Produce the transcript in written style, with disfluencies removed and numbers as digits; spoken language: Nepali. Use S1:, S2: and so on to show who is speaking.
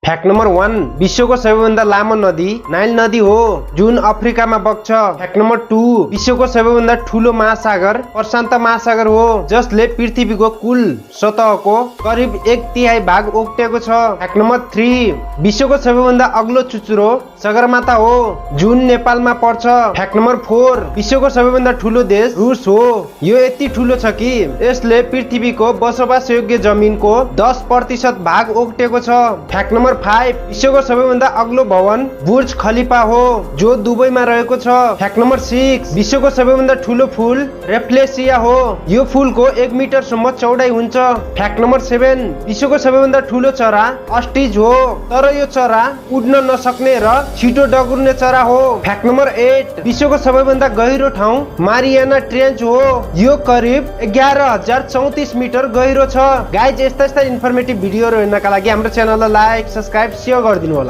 S1: फ्याक्ट नम्बर 1 विश्वको सबैभन्दा लामो नदी नाइल नदी हो जुन अफ्रिकामा बग्छ। फ्याक्ट नम्बर 2 विश्वको सबैभन्दा ठूलो महासागर प्रशान्त महासागर हो जसले पृथ्वीको कुल सतहको करिब 1/3 भाग ओगटेको छ। फ्याक्ट नम्बर 3 विश्वको सबैभन्दा अग्लो चुचुरो सगरमाथा हो जुन नेपालमा पर्छ। फ्याक्ट नम्बर 4 विश्वको सबैभन्दा ठूलो देश रुस हो। यो यति ठूलो छ कि यसले पृथ्वीको बसोबास योग्य जमिनको 10% भाग ओगटेको छ। फ्याक्ट नम्बर 5 विश्वको सबैभन्दा अग्लो भवन बुर्ज खलिफा हो जो दुबईमा रहेको छ। फ्याक्ट नम्बर 6 विश्वको सबैभन्दा ठूलो फूल रेफ्लेसिया हो। यो फूलको 1 मिटरसम्म चौडाइ हुन्छ। फ्याक्ट नम्बर 7 विश्वको सबैभन्दा ठूलो चरा अस्टिच हो तर यो चरा उड्न नसक्ने र छिटो डगुर्ने चरा हो। फ्याक्ट नम्बर 8 विश्वको सबैभन्दा गहिरो ठाउँ मारियाना ट्रेन्च हो। यो करिब 11,034 मिटर गहिरो छ। गाइज यस्ता इन्फर्मेटिभ भिडियोहरु हेर्नका लागि हाम्रो च्यानललाई लाइक सब्स्क्राइब शेयर गरिदिनु होला।